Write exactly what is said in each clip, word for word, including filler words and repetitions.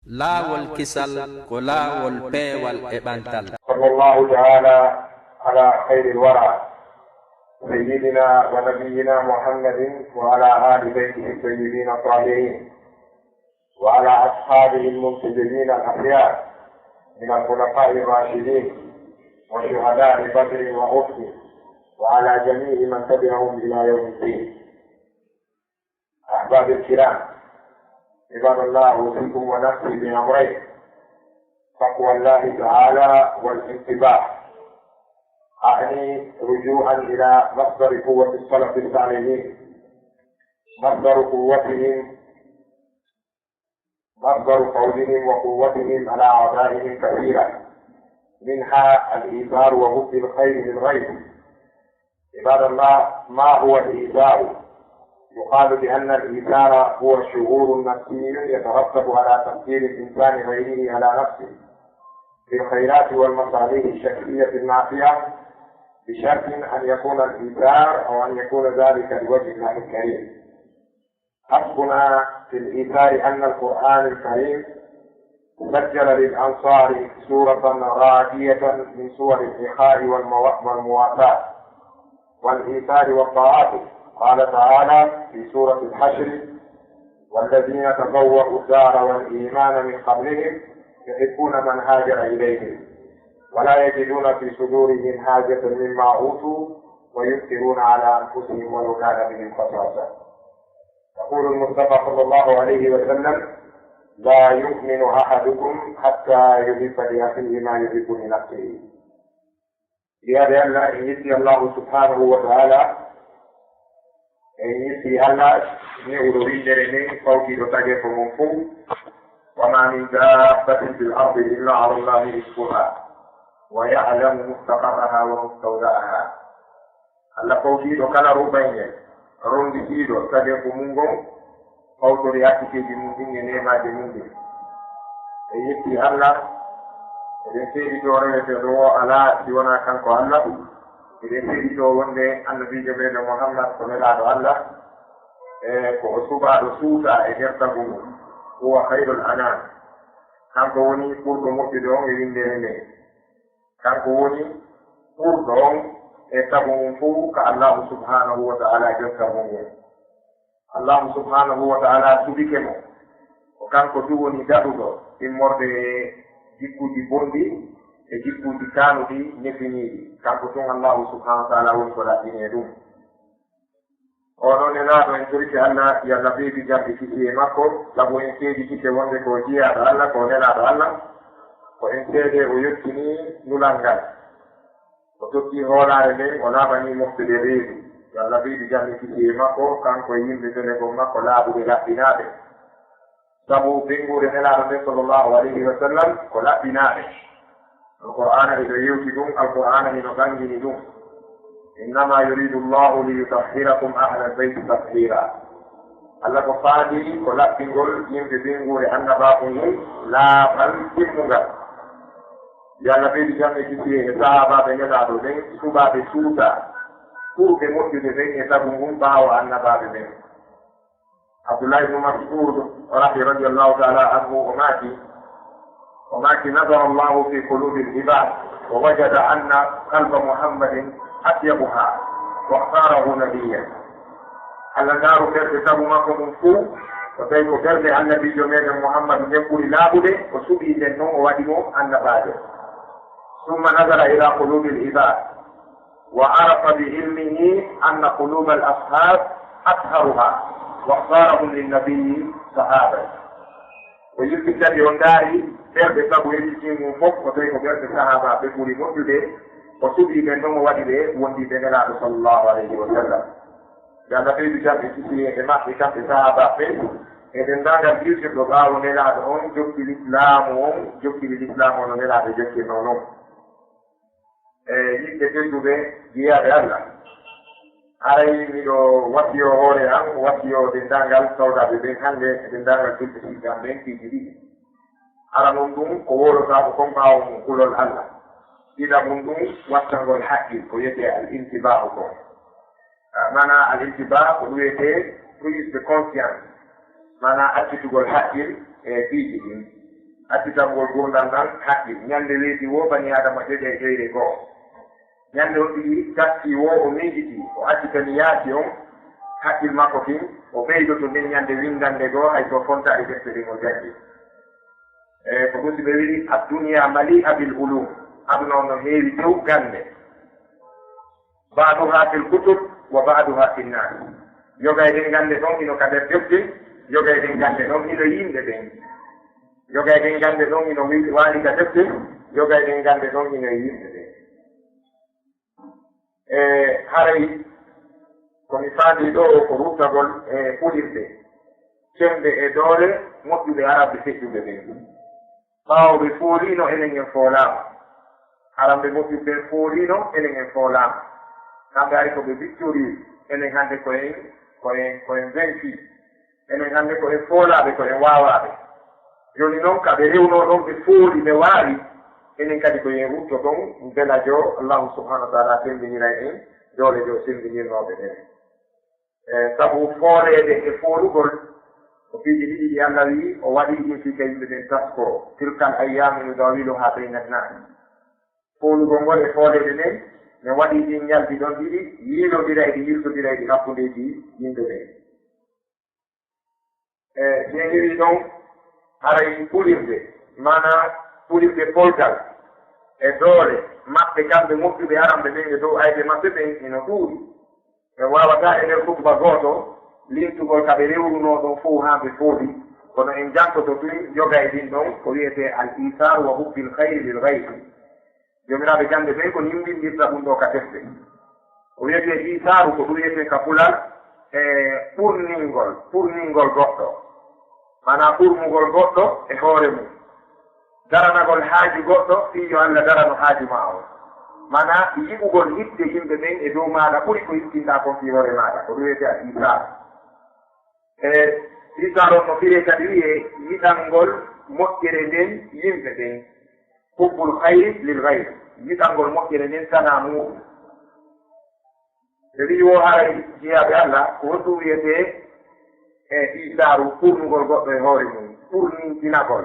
Laawol kisal ko laawol peewal e ɓantal. صلى الله تعالى على خير الورى سيدنا ونبينا محمد وعلى آل بيته الطيبين الطاهرين وعلى أصحابه المنتجبين الأخيار من الخلفاء الراشدين وشهداء بدر وأحد وعلى جميع من تبعهم إلى يوم الدين. أحبابي الكرام، عباد الله، أوصيكم ونفسي بأمرين: تقوى الله تعالى والانتباه. أعني رجوعا إلى مصدر قوة السلف الصالحين، مصدر قوتهم، مصدر فوزهم وقوتهم على أعدائهم كثيرا، منها الإيثار وحب الخير للغير. عباد الله، ما هو الإيثار؟ يقال بأن الإيثار هو شعور نفسي يترتب على تفضيل الإنسان غيره على نفسه في الخيرات والمصالح الشخصية النافعة، بشرط أن يكون الإيثار أو أن يكون ذلك لوجه الله الكريم. حسبنا في الإيثار أن القرآن الكريم سجل للأنصار سورة راقية من سور الإخاء والمو-، والمواساة والإيثار والتعاطف. قال تعالى في سورة الحشر: "والذين تبوأوا الدار والإيمان من قبلهم يحبون من هاجر إليهم ولا يجدون في صدورهم حاجة مما أوتوا ويؤثرون على أنفسهم ولو كان بهم خصاصة." يقول المصطفى صلى الله عليه وسلم: "لا يؤمن أحدكم حتى يحب لأخيه ما يحب لنفسه." Jiyaaɓe Allah, en yetti Allahu subhanahu wa ta'ala, en yetti Allah ne'uɗo winndere nden, fawtiiɗo tageefo mun fow. "وما من دابة في الأرض إلا على الله رزقها ويعلم مستقرها ومستودعها." Allah fawtiiɗo kala ruɓayngel, ronnditiiɗo tageefo mun ngon, fawtori arsikeeji mun ɗin e neemaaji mun ɗin. En yetti Allah, eɗen seeditoo reweteeɗo woo alaa si wonaa kanko Allah. Eɗen seeditoo wonde Annabiijo meɗen Muhammad ko nelaaɗo Allah, e ko o suɓaaɗo suutaa e nder tagu ngun. Huwa khayrul anam. Kanko woni ɓurɗo moƴƴude on e winndere nden. Kanko woni ɓurɗo on e tagu ngun fow ka Allahu subhanahu wa ta'ala jokka mo ngun. Allahu subhanahu wa ta'ala suɓike mo. Ko kanko tun woni daɗuɗo immorde e jikkuuji bonɗi e jikkuuji kaanuɗi nefiniiɗi. Kanko tun Allahu subhanahu wa ta'ala woni ko ɗaɓɓinee ɗum. Oo ɗoo nelaaɗo, en torike Allah, yo Allah ɓeydu jam e kisiyee makko, sabu en seeditike wonde ko o jiyaaɗo Allah, ko o nelaaɗo Allah, ko en seedee o yottinii nulal ngal. O tokki hoolaare nden, o laaɓanii moftude reedu. Yo Allah ɓeydu jam e kisiyee makko, kanko e yimɓe felegol makko laaɓuɓe laɓɓinaaɓe. Sabu ɓeynguure Nelaaɗo nden, sallallahu alayhi wa sallam, ko laɓɓinaaɓe. Alqur'aana hino yewti ɗum, Alqur'aana hino ɓangini ɗum. "إنما يريد الله ليطهركم أهل البيت تطهيرا." Allah ko faandii ko laɓɓingol yimɓe ɓeynguure Annabaaku ngun laaɓal timmungal. Yo Allah ɓeydu jam e kisiyee e sahaabaaɓe Nelaaɗo ɓen, suɓaaɓe suutaa, ɓurɓe moƴƴude ɓen e tagu ngun ɓaawo Annabaaɓe ɓen. Abdullahi ibnu Mas'ud, o rafi, radiyallahu ta'ala anhu, o maaki, o maaki: "نظر الله في قلوب العباد ووجد أن قلب محمد أطيبها واختاره نبيا." Allah ndaaru ɓerɗe tagu makko ɗum fow, o tawi ko ɓerɗe Annabiijo meɗen Muhammadu nden ɓuri laaɓude, o suɓii nden non, o waɗi mo annabaajo. "ثم نظر إلى قلوب العباد وعرف بعلمه أن قلوب الأصحاب أطهرها واختارهم للنبي صحابة." O yilti kadi, o ndaari ɓerɗe sabu yejjiti mum fof, o tawi ko ɓerɗe sahaabaaɓe ɓuri moƴƴude, o suɓii ɓen ɗon, o waɗi ɓe wondiiɓe Nelaaɗo, sallallahu alayhi wa sallam. Yo Allah ɓeydu jam e kisiyee e maɓɓe, kamɓe sahaabaaɓe ɓen, e denndaangal hirtirɗo ɓaawo Nelaaɗo on, jokki lislaamu on, jokkiri lislaamu on no Nelaaɗo jokkirnoo non. E yimɓe tedduɓe, jiyaaɓe Allah, haray miɗo wasiyoo hoore an, wasiyoo denndaangal sawdaaɓe ɓen hannde, e denndaangal julɓe siɗɗan ɓen, piiji ɗiɗi. Aranun ɗum ko wowlotaako kon ɓaawo mum kulol Allah. Ɗiɗaɓun ɗum wattangol haqqil, ko wiyetee al intibaahu kon. Ah, maanaa al intibah ko ɗum wiyetee prise de conscience, maanaa accitugol haqqil e piiji ɗin. Accitangol gurdal ngal haqqil. Ñande weeti woo, bani Aadama ƴoƴay ƴoyre goo. Ñande on ɗiɗi taski woo, o miijitii, o accitani yaasi on haqqil makko kin, o ɓeydoto nden ñande winndannde goo, hay so fontaali defte ɗen o janngi. E ko musiɓɓe wi'i, "Ad-dunya mali'a bil ulum." Aduna on no heewi tew gannde. "Ba'duha fil kutub wa ba'duha fin nas." Yogay ɗen gannde ɗon hino ka nder defte, yogay ɗen gannde ɗon hino yimɓe ɓen. Yogay ɗen gannde ɗon hino wi-, waali ka defte, yogay ɗen gannde ɗon hino e yimɓe ɓen. E haray ko mi faandii ɗoo ko ruttagol e fulirde, cembe e doole moƴƴuɓe Arabɓe feƴƴuɓe ɓen. Ɓaawo ɓe fooliino, enen en foolaama. Aran ɓe moƴƴuɓe ɓen fooliino, enen en foolaama. Kamɓe ari ko ɓe victory, enen hannde ko en, ko en, ko en vaincu. Enen hannde ko en foolaaɓe, ko en waawaaɓe. Jooni non, ka ɓe rewnoo ɗon, ɓe fooli, ɓe waawi. Enen kadi ko en rutto ɗon, mbela jo Allahu subhanahu wa ta'ala semmbinira en doole jo semmbinirnooɓe ɓen. E sabu fooleede e foolugol, ko piiji ɗiɗi ɗi Allah wi'i o waɗi ɗin fii ka yimɓe ɓen taskoo. "Tilkal ayyaamu nudaawiluhaa bayna nnaas." Foolugol ngol e fooleede nden, mi waɗi ɗin ñalɗi ɗon ɗiɗi, yiilondira e ɗi, yiltondira e ɗi hakkundeeji yimɓe ɓen. E si en iwii ɗon, haray fulirde, maanaa fulirde polgal e doole maɓɓe, kamɓe moƴƴuɓe aranɓe ɓen e dow ayɓe maɓɓe ɓen, hino ɗuuɗi. En waawataa e nder khutba gooto lintugol ka ɓe rewrunoo ɗon fow haa ɓe fooli, kono en jantoto tun yoga e ɗin ɗon ko wi'etee al-iisaaru wa hubbil khayri lil ghayri. Joomiraaɓe gannde ɓen ko nimmbindirta ɗum ɗoo ka defte. Ko wi'etee iisaaru, ko ɗum wi'etee ka pular e ɓurningol, ɓurningol goɗɗo. Maanaa ɓurnugol goɗɗo e hoore mum. Daranagol haaju goɗɗo fii yo Alla darano haaju maa on. Maanaa yi'ugol hitte yimɓe ɓen e dow maaɗa ɓuri ko hittinɗaa kon fii hoore maaɗa. Ko ɗum wi'etee al iisaaru. E iisaaru on no firee kadi wi'ee yiɗangol moƴƴere nden yimɓe ɓen. Hubbul khayri lil ghayr, yiɗangol moƴƴere nden tanaa muuɗum. Ɓe wi'i wo haray jiyaaɓe Alla, ko honɗum wi'etee e iisaaru ɓurnugol goɗɗo e hoore mum, ɓurnintinagol,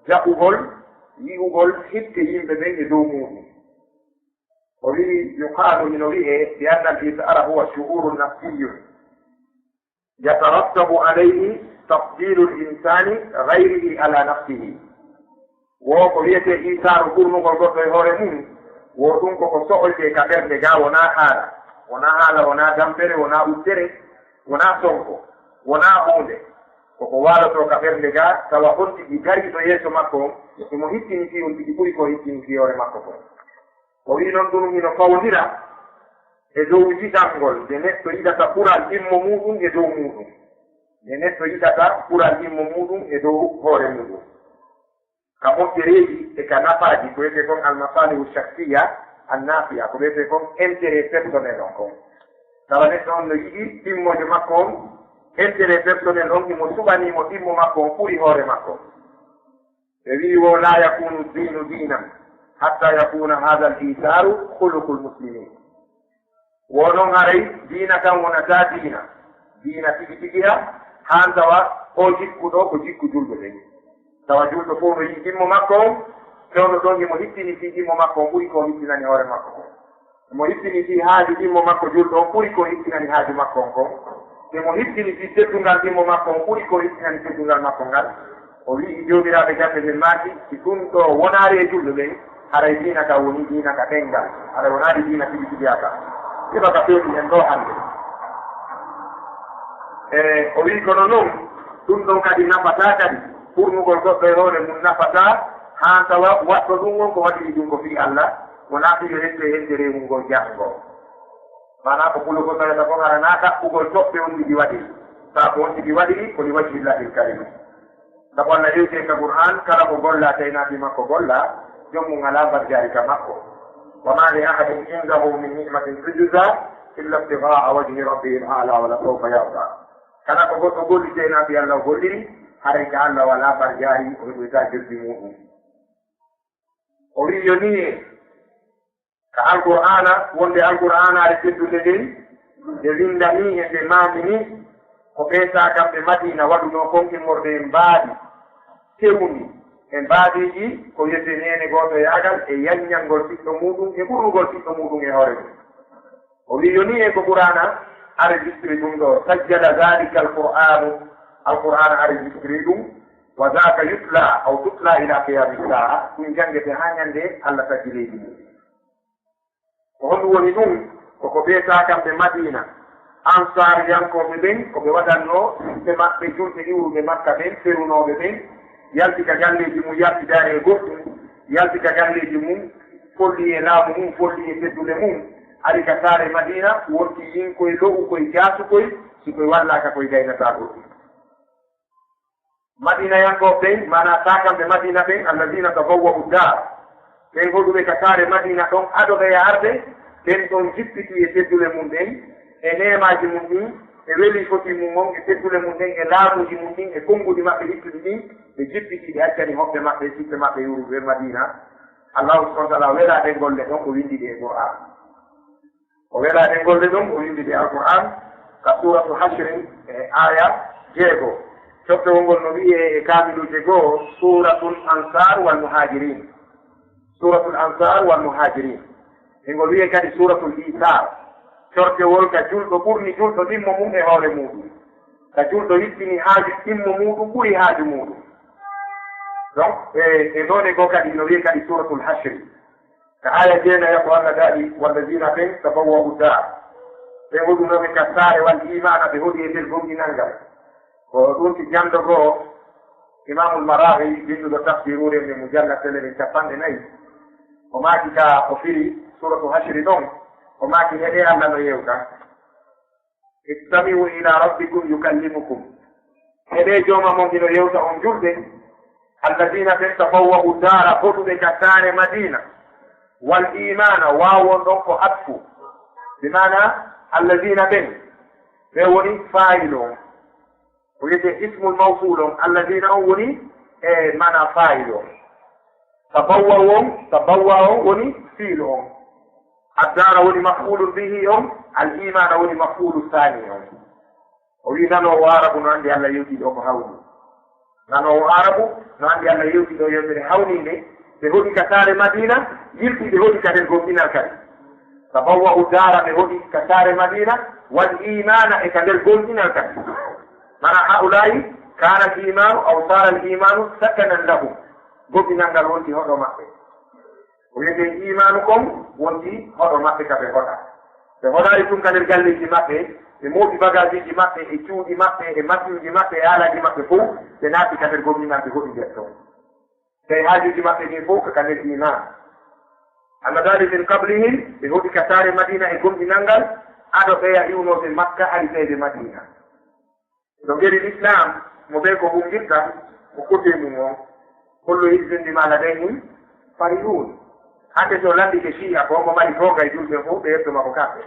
jaɓugol, yi'ugol hitte yimɓe ɓen e dow muuɗum. O wi'i, yuqaalu, hino wi'ee, bi anna al iisaara huwa shu'uurun nafsiyyun. Yatarattabu alayhi tafdilu l-insaani ghayrihi ala nafsihi. Wo ko wi'etee iisaaru ɓurnugol goɗɗo e hoore mum, wo ɗum ko ko so'oytee ka ɓernde gaa, wonaa haala, wonaa haala, wonaa dampere, wonaa uttere, wonaa sonko, wonaa huunde. Ko ko waalotoo ka ɓernde gaa, tawa on tigi dariiɗo yeeso makko on, himo hittini fii on tigi ɓuri ko hittini fii hoore makko kon. O wi'i non ɗum hino fawndira e dow yiɗangol nde neɗɗo yiɗata ɓural ɗimmo muuɗum e dow muuɗum. Nde neɗɗo yiɗata ɓural ɗimmo muuɗum e dow hoore muuɗum. Ka moƴƴereeji e ka nafaaji, ko wi'etee kon al-masaalihu shakhsiyya an-naafi'a, ko wi'etee kon intérêt personnel on kon. Tawa neɗɗo on no yiɗi ɗimmojo makko on, intérêt personnel on, himo suɓanii mo ɗimmo makko on ɓuri hoore makko. Ɓe wi'i wo, "Laa yakuunu diinu diinan hattaa yakuuna haadal iisaaru khuluqul muslimiin." Wo non haray diina kan wonataa diina, diina tigi tigi ha, haa tawa oo jikku ɗoo ko jikku julɓe ɓen. Tawa julɗo fow no yiɗi ɗimmo makko on, fewndo ɗon himo hittini fii ɗimmo makko on ɓuri ko hittinani hoore makko kon. Mo hittini fii haaju ɗimmo makko julɗo on ɓuri ko hittinani haaju makko on kon. Te mo hittini fii teddungal ɗimmo makko on ɓuri ko hittinani teddungal makko ngal. O wi'i, Joomiraaɓe gannde ɓen maaki, si ɗum ɗoo wonaali e julɓe ɓen, haray diina ka woni diina ka ɗemngal, haray wonaali diina tigi tigi ka. Sifa ka feewi en ɗoo hannde. E o wi'i, kono non, ɗum ɗon kadi nafataa kadi, ɓurnugol goɗɗo e hoore mum nafataa, haa tawa waɗɗo ɗum on ko waɗiri ɗum ko fii Alla, wonaa fii yo ƴettee hente rewnugol janngo. Maanaa ko pulugol ɓayata kon, hara naa ɗaɓɓugol toɓɓe on tigi waɗiri, kaa ko on tigi waɗiri ko li wajhillahil karim. Sabu Alla hewti e ka Qur'aan, kala ko gollaa tawi naa fii makko gollaa, jom mum alaa mbarjaari ka makko. Wa maa li ahadin indahu min ni'matin tujzaa illa ibtighaa'a wajhi rabbihil a'laa wa lasawfa yardaa. Kala ko goɗɗo golli tawi naa fii Alla o golliri, haray ka Alla walaa mbarjaari, o heɓoytaa joddi muuɗum. O wi'i yo nii en, ka Alqur'aana, wonde Alqur'aanaare teddunde nden, nde winndanii en, nde maandinii, ko ɓee saakamɓe Madiina waɗunoo kon immorde e mbaadi fewndi, E baabiiji ko wi'etee neene gootoyaagal e yanñangol ɓiɗɗo muuɗum e ɓurnugol ɓiɗɗo muuɗum e hoore mum. O wi'i yo nii e ko Qur'aana enregistré ɗum ɗoo, sajjala zaalika al-Qur'aanu, Alqur'aana enregistré ɗum, wa zaaka yutla aw tutla ila qiyaami saa'a, ɗum janngetee haa ñannde Alla taggi leydi mum. Ko honɗum woni ɗum? Ko ko ɓee saakamɓe Madiina, Ansaariyankooɓe ɓen, ko ɓe waɗannoo ɓiɓɓe maɓɓe julɓe iwruɓe Makka ɓen, ferunooɓe ɓen, yalti ka galleeji mum, yaltidaare e goɗɗum, yalti ka galleeji mum, folli e laamu mum, folli e teddule mum, ari ka saare Madiina, wonti yinkoy, lo'ukoy, jaasukoy, si koy wallaaka koy gaynataa goɗɗum. Madiinayankooɓe ɓen, maanaa saakamɓe Madiina ɓen, allazina tabawwa'u daar, ɓen hoɗuɓe ka saare Madiina ɗon ado ɓe yaarde, ɓen ɗon jippiti e teddule mum ɗen, e neemaaji mum ɗin, e weli foti mum on, e teddule mum ɗen, e laamuuji mum ɗin, e konnguɗi maɓɓe ittuɗi ɗin, ɓe jippiti, ɓe accani hoɓɓe maɓɓe, ɓiɓɓe maɓɓe iwruɓe Madiina. Allahu subhanahu wa ta'ala welaa ɗen golle ɗon, o winndi ɗe e Qur'aan. O welaa ɗen golle ɗon, o winndi ɗe Alqur'aan, ka Suuratu Hasrin, e aaya jeego. Coftewol ngol no wi'ee e kaamiluuje goo, Suuratul Ansaar wal Muhaajiriin. Suuratul Ansaar wal Muhaajiriin. E ngol wi'ee kadi Suuratul Iisaar. Cortewol ka julɗo ɓurni julɗo ɗimmo mum e hoore muuɗum. Ka julɗo hittini haaju ɗimmo muuɗum ɓuri haaju muuɗum. Donc, e, e noone goo kadi no wi'ee kadi Suuratul Hasri. Ka aaya jeenayi ko Alla daali, "Wallazina ɓen tabawwa'u daar." Ɓe hoɗunooɓe ka saare wal iimaana, ɓe hoɗi e nder gomɗinal ngal. Ko ɗum si janndo goo, Imaamul Maraawi, winnduɗo tafsiruure nde mujallad tele ɗen cappanɗe nayi, o maaki ka o firi Suuratu Hasri ɗon, o maaki, "Heɗee Alla no yewta." "Istami'u ila rabbikum yukallimukum." Heɗee Jooma mon hino yewta on julɓe. "Allazina ɓen tabawwa'u daara", hoɗuɓe ka saare Madiina. "Wal iimaana", waawu on ɗon ko atfu. Bi maana, "allazina" ɓen, ɓe woni faa'ilu on. Ko wi'etee ismul mawsuul on, "allazina" on woni e maana faa'ilu on. Tabawwa on, tabawwa on woni fiilu on. Addaara woni maf'uulun bihi on, al iimaana woni maf'uulu saani on. O wi'i nanoowo Aarabu no anndi Alla yewtii ɗoo ko hawni. Nanoowo Aarabu no anndi Alla yewtii ɗoo yewtere hawniinde. Ɓe hoɗi ka saare Madiina, yilti ɓe hoɗi ka nder gomɗinal kadi. Tabawwa'u daara, ɓe hoɗi ka saare Madiina, wal iimaana e ka nder gomɗinal kadi. Maana ha'ulaa'i kaana al iimaanu aw saara al iimaanu sakanan lahum. Gomɗinal ngal wonti hoɗo maɓɓe. Ko wi'etee iimaanu kon wonti hoɗo maɓɓe ka ɓe hoɗa. Ɓe hoɗaali tun ka nder galleeji maɓɓe, ɓe mooɓi bagaasiiji maɓɓe, e cuuɗi maɓɓe, e masinuuji maɓɓe, e aalaaji maɓɓe fow, ɓe naati ka nder gomɗinal ɓe hoɗi nder ton. Tawi haajuuji maɓɓe ɗin fow ko ka nder iimaan. Alla daali, "Min qablihim", ɓe hoɗi ka saare Madiina e gomɗinal ngal, ado ɓeya iwnooɓe Makka ari ɓeyɓe Madiina. No ngeri Lislaam, mo ɓe ko hunngirta, ko kote mum on. "Kullu hizbin bimaa ladayhim farihun." Hannde so lanndike Shi'a ko mo mari goonga e julɓe fow, ɓe yetto makko kamɓe.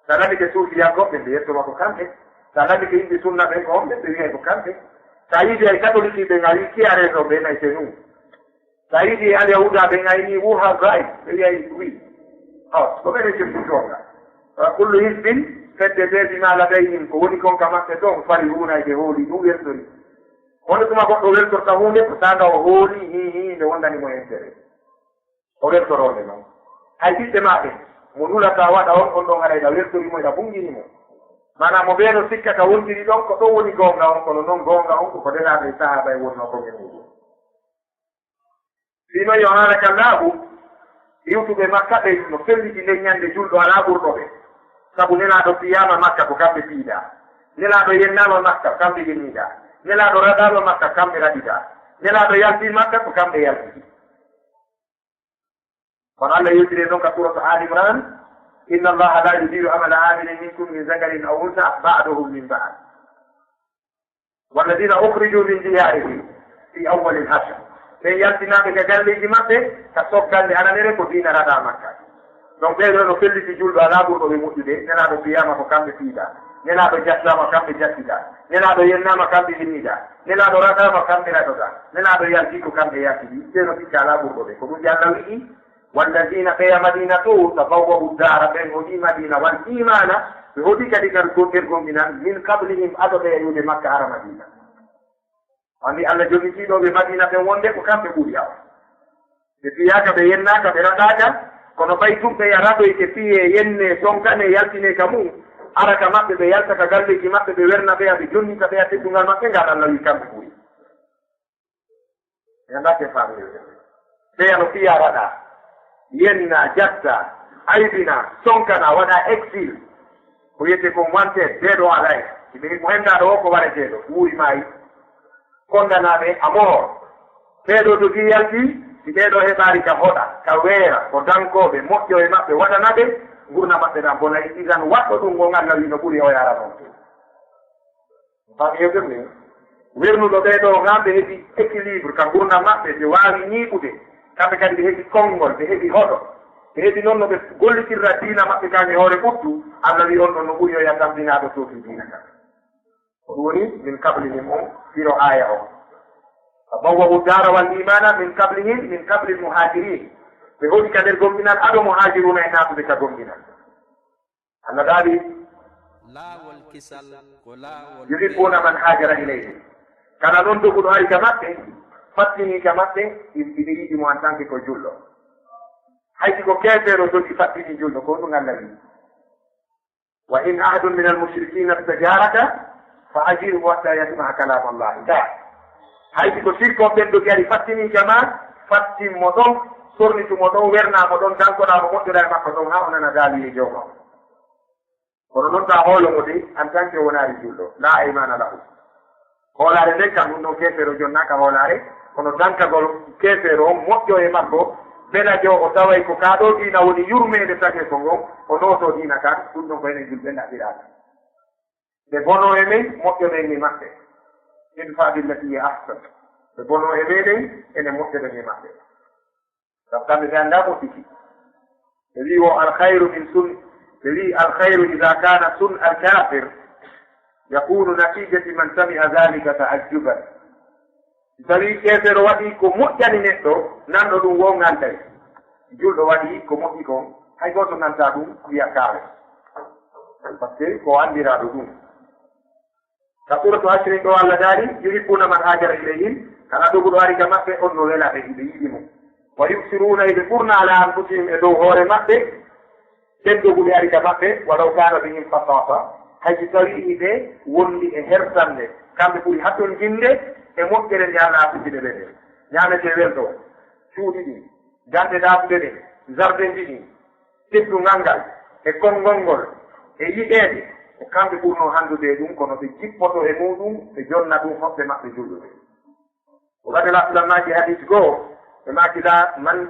Sa lanndike Suufiyankooɓe, ɓe yetto makko kamɓe. Sa lanndike yimɓe Sunna ɓen ko homɓe, ɓe wi'ay ko kamɓe. Sa yiidi ay Katolik ɓen, a wi'i, "Qui a raison?" Ɓe nay, "C'est nous." Sa yiidi Alyahuuda ɓen, ay ni, "Who has right?" Ɓe wi'ay, "Oui." Awa, ko ɓen e jemdi goonga. Wa kullu hizbin, fedde bee, bimaa ladayhim, ko woni kon ka maɓɓe ton, farihuuna, e ɓe hooli, ɗum weltori. Hono tuma goɗɗo weltorta huunde, ko saanga o hooli, hii, hii, nde wondani mo entere. O weltoroo nde non. Hay ɓiɓɓe maa ɓen, mo nulataa waɗa on, on ɗon haray ɗa weltori mo, ɗa bunngini mo. Maanaa mo ɓee no sikka ka wontiri ɗon, ko ɗon woni goonga on, kono non goonga on ko ko Nelaaɗo e sahaaba en wonnoo kon e muuɗum. Fii non yo haala ka laaɓu, iwtuɓe Makka ɓen no felliti nden ñande julɗo alaa ɓurɗo ɓe. Sabu Nelaaɗo fiyaama Makka ko kamɓe piidaa. Nelaaɗo yennaama Makka ko kamɓe yennidaa. Nelaaɗo raɗaama Makka ko kamɓe raɗidaa. Nelaaɗo yaltii Makka ko kamɓe yaltii. Kono Alla yewtiri non ka suuratu Aali Imraan, "Inna Allaha laa yudii'u amala aamilin minkum min zakarin aw unsa ba'duhum min ba'd." "Walladina ukhriju min diyarihim fi awwalil hashr." Ɓen yaltinaaɓe ka galleeji maɓɓe, ka soggalle aranere ko diina raɗaa Makka. Donc, ɓee ɗoo no felliti julɗo alaa ɓurɗo ɓe moƴƴude, Nelaaɗo fiyaama ko kamɓe fiidaa. Nelaaɗo jattaama ko kamɓe jattidaa. Nelaaɗo yennaama ko kamɓe yennidaa. Nelaaɗo raɗaama ko kamɓe raɗodaa. Nelaaɗo yaltii ko kamɓe yaltidii. Ɓee no sikka alaa ɓurɗo ɓe. Ko ɗum Alla wi'i, "Wallazina", ɓeya Madiina to, "tabawwa'u daara", ɓen hoɗi Madiina, "wal iimaana", ɓe hoɗi kadi ka nder gomɗinal, "min qablihim", ado ɓe iwde Makka ara Madiina. Anndi Alla jonnitiiɗo ɓe Madiina ɓen wonde ko kamɓe ɓuri yaw. Ɓe piyaaka, ɓe yennaaka, ɓe raɗaaka, kono ɓay tun ɓe raɗoyte, piyee, yennee, sonkanee, yaltinee ka mun, ara ka maɓɓe, ɓe yalta ka galleeji maɓɓe, ɓe werna ɓeya, ɓe jonnita ɓeya teddungal maɓɓe ngal, Alla wi'i kamɓe ɓuri. Ɓe anndaa ke faamii. Ɓeya no piyaa, raɗaa, yennaa, jattaa, aybinaa, sonkanaa, waɗaa exil. Ko wi'etee kon wanted, dead or alive. Si ɓe mo henndaa ɗoo, ko wareteeɗo, wuuri, maayi. Kondanaaɓe à mort. Ɓee ɗoo dogii yalti, si ɓee ɗoo heɓaali ka hoɗa, ka weera, ko dankooɓe, moƴƴo e maɓɓe waɗana ɓe, ngurndan maɓɓe ɗan bonay, idan waɗɗo ɗun on Alla wi'i no ɓuri o yara non. Faamii yo ɗum ni? Wernuɗo ɓee ɗoo, ngam ɓe heɓi équilibre ka ngurndan maɓɓe, ɓe waawi ñiiɓude, kamɓe kadi ɓe heɓi konngol, ɓe heɓi hoɗo, ɓe heɓi non no ɓe gollitirra diina maɓɓe kan e hoore ɓuttu, Alla wi'i on ɗon no ɓuri o yara tambinaaɗo toofi diina kan. Ko ɗum woni min qablihim on, firo aaya on. Tabawwa'u dara wal imana min qablihim, min qabli al muhajirin. Ɓe hoɗi ka nder gomɗinal ado muhajiruna e naatude ka gomɗinal. Allah daali, laawol kisal ko laawol yuhibbuna man hajara ilayhim. Kala non doguɗo ari ka maɓɓe, fattini ka maɓɓe, i-, iɓe yiɗi mo en tant que ko julɗo. Hay si ko keefeero dogi fattini julɗo, ko ɗum Allah wi'i. Wa in ahadun min al mushrikina istajaraka fa ajirhu hatta yasma'a kalam Allah. Ka. Hay si ko sirkooɓe ɓen dogi ari fattini ka ma, fattin mo ɗon, sornitu mo ɗon, werna mo ɗon, dankoɗaa mo, moƴƴoɗaa e makko ɗon, haa o nana daali e jooma on. Kono non taa hoolo mo de, en tant que wonaali julɗo, la aymana lahu. Hoolaare nden kam, ɗum ɗon keefeero jonnaaka hoolaare, kono dankagol keefeero on moƴƴo e makko, belajo o taway ko kaa ɗoo diina woni yurmeende tageefo ngon, o nootoo diina kan, ɗum ɗon ko enen julɓe naɓiraaka. Ɓe bonoo e men, moƴƴoɗen e maɓɓe. Idfa billati hiya ahsan. Ɓe bonoo e meɗen, enen moƴƴoɗen e maɓɓe. Sabu kamɓe ɓe anndaa moƴƴuki. Ɓe wi'i wo alkhayru min sun-, ɓe wi'i alkhayru idha kana sun al kafir yakunu natijati man sami'a dhalika ta'ajjuban. Si tawii keefeero waɗii ko moƴƴani neɗɗo, nanɗo ɗum wo nganday. Julɗo waɗii ko moƴƴi kon, hay gooto ngantaa ɗum wi'a kaawe. Parce que ko anndiraaɗo ɗum. Ka suuratu Hasrin ɗoo Allah daali, yuhibbuna man hajara ilayhim, kala doguɗo ari ka maɓɓe, on no wela ɓe, hiɓe yiɗi mo. Wa yu'thiruna, hiɓe ɓurna ala anfusihim, e dow hoore maɓɓe, ɓen doguɓe ari ka maɓɓe, walaw kana bihim khasasa, hay si tawii hiɓe wondi e hertande, kamɓe ɓuri hatonjinde e moƴƴere nde Allah arsuki ɓe nden. Ñaametee welɗo, cuuɗi ɗin, gannde ɗaaɓuɗe ɗen, zardenji ɗin, teddungal ngal, e konngol ngol, e yiɗeede, ko kamɓe ɓurnoo hanndude e ɗum, kono ɓe jippoto e muuɗum, ɓe jonna ɗum hoɓɓe maɓɓe julɓe ɓen. Ko ɓe maaki la, ɓe maaki hadis goo, ɓe maaki la man,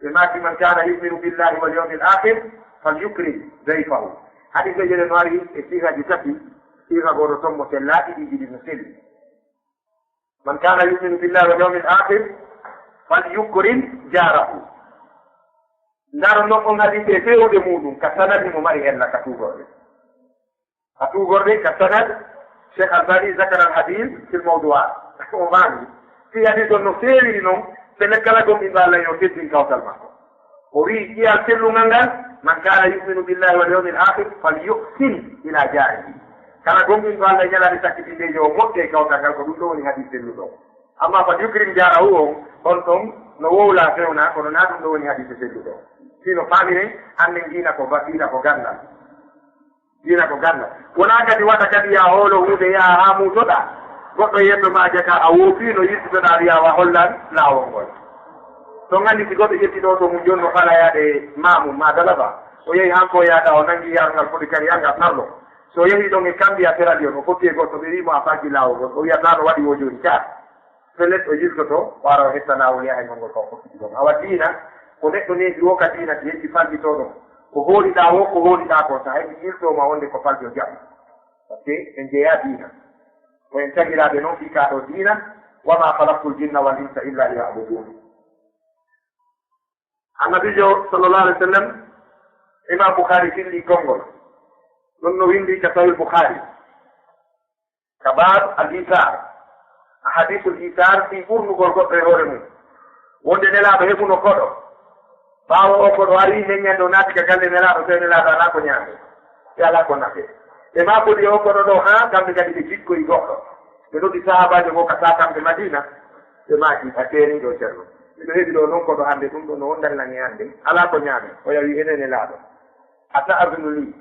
ɓe maaki man kana yu'minu billahi wal yawmil akhir falyukrim dayfahu. Hadis ɓe jele no ari e siihaaji tati, siiha gooto ton mo sella, ɗiɗi ɗiɗi no selli. Man kana yu'minu billahi wal yawmil akhir falyukrim jarahu. Ndaron non on hadis e feewude muuɗum ka sanadi mo mari ella ka tuugorɗe. Ka tuugorɗe, ka sanad, Cheikh Albani zakara al hadith fil mawdu'at. O maani, si hadith on no feewiri non, sene kala gomɗinɗo Allah yo teddin kawtal makko. O wi'i, ƴiyal sellungal ngal, man kana yu'minu billahi wal yawmil akhir, fal yuhsin ila jarihi. Kala gomɗinɗo Allah e ñalaande sakkitindeejo o moƴƴa e kawtal ngal, ko ɗum ɗo woni hadith selluɗo. Amma fal yukrim jarahu on, on ɗon no wowla fewna, kono na ɗum ɗo woni hadith selluɗo. Sino faamiren, annen diina ko basira, ko gandal. Diina ko gannda. Wonaa kadi wata kadi yaa hoolo huunde, yaa haa muutoɗaa. Goɗɗo yeddo ma jaka a woofiino, yiltitoɗaa wiyaa wa hollan laawol ngol. So nganndi si goɗɗo ƴetti ɗo to mum jooni no fala yaade maamum maa dalaba. O yehi hanko yaada o nangi yaarngal foti kadi yanga parlo. So yehi ɗon e kambi a terali on, o fotti e goɗɗo ɓe wii mo a faggi laawol ngol. O wiya taa no waɗi wo jooni kaa. Pellet o yiltoto, o ara o hetta laawol yaha e ngol ngol ko o fotti ɗon. Awa diina, ko neɗɗo neeɓi wo ka diina, si heɓi falɓitoo ɗon. Ko hooliɗaa wo, ko hooliɗaa ko, so hay mi yiltoo ma wonde ko falɓi o jaɓi. Parce que en jeyaa diina. Ko en tagiraaɓe non fii kaa ɗoo diina, wa maa khalaqtul jinna wal insa illa liya'budun. Annabiijo sallallahu alaihi wa sallam, Imam Bukhari fillii konngol. Ɗum no winndii ka Sahih Bukhari. Ka baab al-Isar, ahadiisul Isar, fii ɓurnugol goɗɗo e hoore mum. Wonde Nelaaɗo heɓuno koɗo. Ɓaawo oo koɗo ari, neññanɗo naati ka galle Nelaaɗo, tawi Nelaaɗo alaa ko ñaamee, e alaa ko nafee. Ɓe maakodi e oo koɗo ɗoo, haa kamɓe kadi ɓe jikkoyi goɗɗo. Ɓe noddi sahaabaajo goo ka saakamɓe Madiina, ɓe maaki, "A teeniiɗo, Ceerno. Miɗo heɓi ɗoo non koɗo hannde, ɗun ɗoo no wonndani lan e hannde. Alaa ko ɲaamen." O yawi, "Enen Nelaaɗo, a ta'azinu lii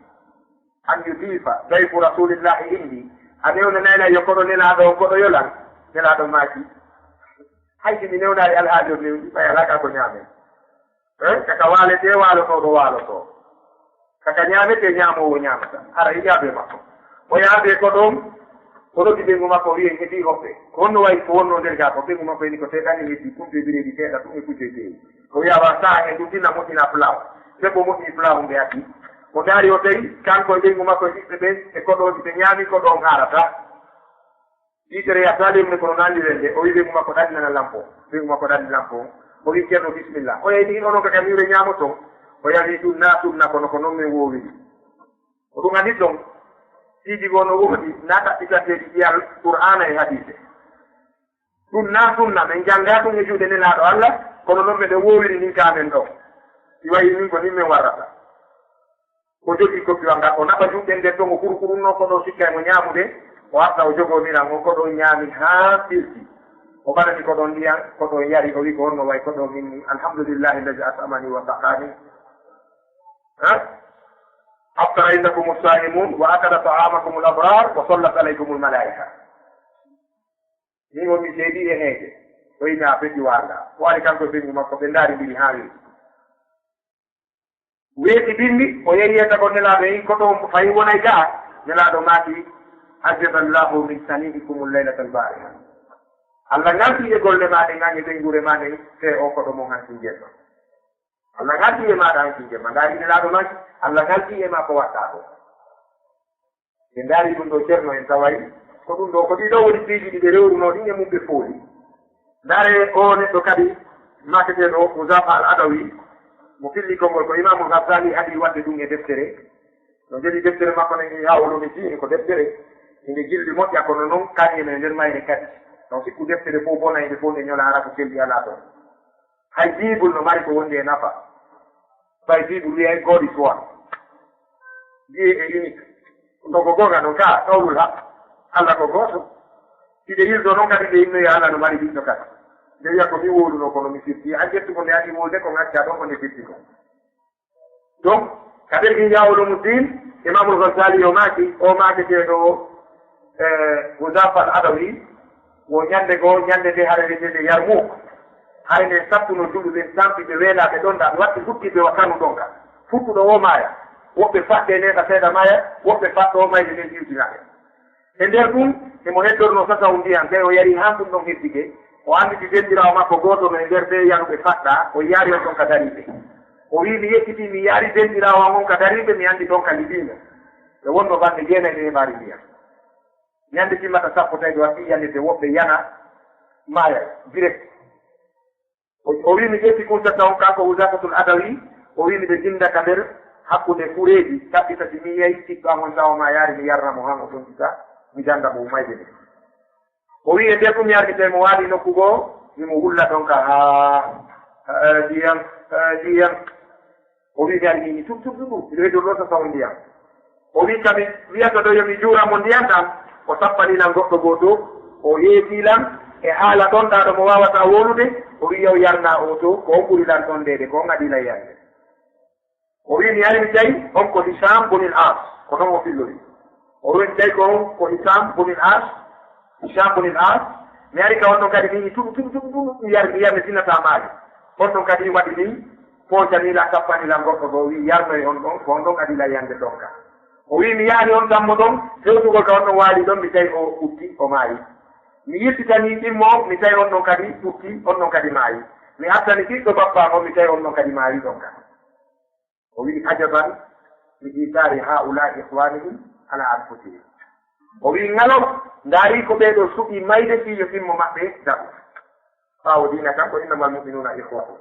an yudifa dayfu Rasuulillaahi indi? A newnanay lan yo koɗo Nelaaɗo on koɗoyo lan?" Nelaaɗo maaki, "Hay si mi newnaali, alhaali on newni, ɓay alaa ka ko ɲaamen." Eh, ka ka waaletee waalotooɗo waalotoo, ka ka ɲaametee ɲaamoowo ɲaamata. Hara hijaabee makko. O yaabee ko ɗon, o noddi ɓeyngu makko, o wi'i, "En heɓii hoɓɓe. Ko honno wayi ko wonnoo nder gaa?" Ko ɓeyngu makko inni, "Ko seeɗan e heddi, kumpe bireedi seeɗa tun e kujje seeɗa." O wi'a, "Wa sa'a en ɗun, tinna moƴƴina pulaaw." Debbo moƴƴi pulaaw nde addi. O ndaari, o tawi kanko e ɓeyngu makko e ɓiɓɓe ɓen e koɗooji ɓe ɲaami koɗo on haarataa. Yitere yahdaali e mum, kono naanni welde. O wi'i ɓeyngu makko, "Ɗannana lampo." Ɓeyngu makko ɗanni lampo on. O wi'i, "Ceerno, bismillah." O yahi, "Onon ka ka miwre ɲaamoton?" O yahi, "Ɗun naa sunna, kono ko non men woowiri." Ko ɗun adii ɗon, piiji goo no woodi, naa ɗaɓɓitanteeɗi ɗi Alqur'aana e hadiise. Ɗun naa sunna, men janngaa ɗun e juuɗe Nelaaɗo Alla, kono non meɗen woowiri nin ka men ɗoo. Si wayi nin ko nin men warrata. O jogii koppiwal ngal, o naɓa juuɗe nden ɗon, o kurukurunnoo koɗo, sikkay mo ɲaamude, o arta o jogoo miran on, koɗo ɲaami haa firti. O ɓarani koɗo ndiyan, koɗo yari, o wi'i, "Ko honno wayi koɗo min ni? Alhamdulillahi allazi at'amani wa saqani." Ha? "Aftara indakumu saimun wa akala ta'amakumul abrar wa sallat alaykumul malaika." Min woni mi seedi e heege. O wi'i, "A feti wanga." O ari kanko e ɓeyngu makko, ɓe ndaari mbiri haa weeti. Weeti bimbi, o yehi yettagol Nelaaɗo, yehi koɗo on fayi wonay gaa. Nelaaɗo maaki, "Ajaba Allahu min sani'ikumul laylatal bariha." Alla ŋalɗi e golle maa ɗen, an e ɓeynguure maa nden, fee oo koɗo mon hanki jemma. Alla ŋalɗi e maaɗa hanki jemma. Ndaari Nelaaɗo maaki, Alla ŋalɗi e maa ko waɗɗaa ko. Ɓe ndaari ɗun ɗoo, Ceerno, en taway ko ɗun ɗoo, ko ɗii ɗoo woni piiji ɗi ɓe rewrunoo ɗin e mum ɓe fooli. Ndaaree oo neɗɗo kadi, maaketeeɗo Huzaafa al Adawi, mo filli konngol, ko Imaamul Ghazali haɗi waɗde ɗun e deftere. No jeli deftere makko nden, Ihya Ulumi Diin, ko deftere nde jilli moƴƴa, kono non kañe no e nder mayre kadi. No sikku deftere fow bona, e nde fow nde ñola, hara ko selli alaa ton. Hay Bible no mari ko wondi e nafa. Fay Bible wi'ay God is one. Dieu est unique. Ɗun ko goonga non, ka qawlul haq. Alla ko gooto. Si ɓe yiltoo non kadi, ɓe innoya Alla no mari ɓiɗɗo kadi. Nde wi'a ko mi wowluno, kono mi firti. An ƴettu ko nde haɗi wowlude, ko ngacca ɗon ko nde firti kon. Donc, ka nder Ihya Ulumuddin, Imamul Ghazali o maaki, o maaketeeɗo, eh, Huzafa al Adawi, wo ñande goo, ñande nde hare wi'eteende Yarmuk. Hare nden sattuno juulɓe ɓen, tampi ɓe, weelaa ɓe ɗon, ɗa ɓe watti huttitɓe wa Kanu ɗon ka. Futtuɗo o maaya, woɓɓe faɗɗe neeɓa seeɗa maaya, woɓɓe faɗɗo o mayde nden diwtina ɓe. E nder ɗun, himo heddornoo sasawu ndiyan, ɓe o yari haa ɗun ɗon heddike. O annditi denɗiraawo makko gooto no e nder ɓee yaruɓe faɗɗaa, o yaari on ɗon ka dariiɓe. O wi'i, "Mi yeccitii, mi yaari denɗiraawo an on ka dariiɓe, mi anndi ɗon ka liɓiimo. Ɓe wonno balɗe jeenay ɓe heɓaali ndiyan. Ñande timmata sappo tawi ɓe waɗi yalirde, woɓɓe yana maaya direct." O, o wi'i, "Mi ƴetti kun sasawu on," kanko Huzafatul Adawi, o wi'i, "Miɗo jinda ka nder hakkunde fureeji, ɗaɓɓita si mi yi'ay ɓiɗɗo an on sawo ma yaari, mi yarna mo han o tontita, mi jannga mo mayde nden." O wi'i, "E nder ɗun mi ardi tawi mo waali nokku goo, himo wulla ɗon ka haa, haa ndiyam, haa ndiyam." O wi'i, "Mi ari mi, mi tun, tun, tun, tun, miɗo heddo ɗon sasawu ndiyan." O wi'i, "Ka mi wi'ata ɗoo yo mi juura mo ndiyan ɗan, o sappani lan goɗɗo gooto, o yeetii lan e haala ɗon ɗaa ɗo mo waawataa wowlude." O wi'i, "Yo yarna oo to, ko on ɓuri lan ɗon ndeede, ko on adii lan yande." O wi'i, "Mi ari mi tawi on ko Hisam bunil As," ko non o fillori. O wi'i, "Mi tawi ko on ko Hisam bunil As, Hisam bunil As. Mi ari ka on ɗon kadi, mi yi'i tun, tun, tun, tun, mi yar, mi yar, mi tinnataa maali. On ɗon kadi waɗi nii, poocanii lan, sappani lan goɗɗo goo, wi'i, yarnoy on ɗon, ko on ɗon adii lan yande ɗon ka." O wi'i, "Mi yaani on dammo ɗon, hewtugol ka on ɗon waali ɗon, mi tawi o ɓutti, o maayi. Mi yiltitanii ɗimmo on, mi tawi on ɗon kadi ɓutti, on ɗon kadi maayi. Mi artani ɓiɗɗo bappa on, mi tawi on ɗon kadi maayi ɗon ka." O wi'i, "Ajaban li ithari haula'i ikhwanihim ala anfusihim." O wi'i, "Ŋalo, ndaari ko ɓee ɗoo suɓii mayde fii yo ɗimmo maɓɓe daɗu. Ɓaawo diina kan ko innamal mu'minuna ikhwatun."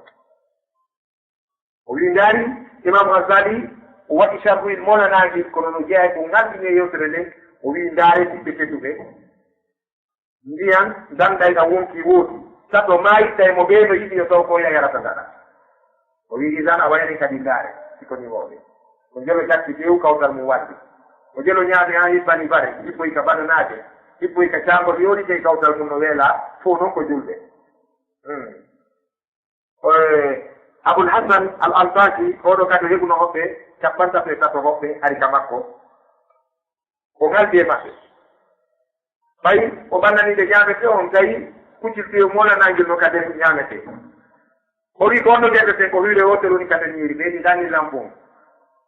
O wi'i, ndaari, Imam Ghazali, o waɗi sharhuil Mawlana ngin, kono no jeyaa e ko ŋalɗini e yewtere nden, o wi'i, "Ndaaree ɓiɓɓe tedduɓe. Ndiyan danɗay ɗan wonkii wooti. Tato maayi, tawi mo ɓee no yiɗi yo taw ko oya yarata ngaɗa." O wi'i, "Idan a wayri kadi ndaare, si ko ni wooɓe. Ko jelo ƴatti tew kawtal mum waddi. Ko jelo ñaami haa hibbani bare, hibboyi ka bananaaje. Hippoy ka caangol yooɗi, tey kawtal mun no weelaa, fow non ko julɓe. Hmm. Eh, Abul Hasan Al Antaki, oo ɗoo kadi heɓuno hoɓɓe cappanɗe tato e tato hoɓɓe ari ka makko. O ŋaldi e maɓɓe. Ɓay o ɓannanii ɓe ñaametee on, tawi kuccel tew moolanaangel no ka nder ñaametee. O wi'i ko on no nder ɓe ko huyre wootere woni ka nder ñiiri, ɓe ni ɗanni lampun.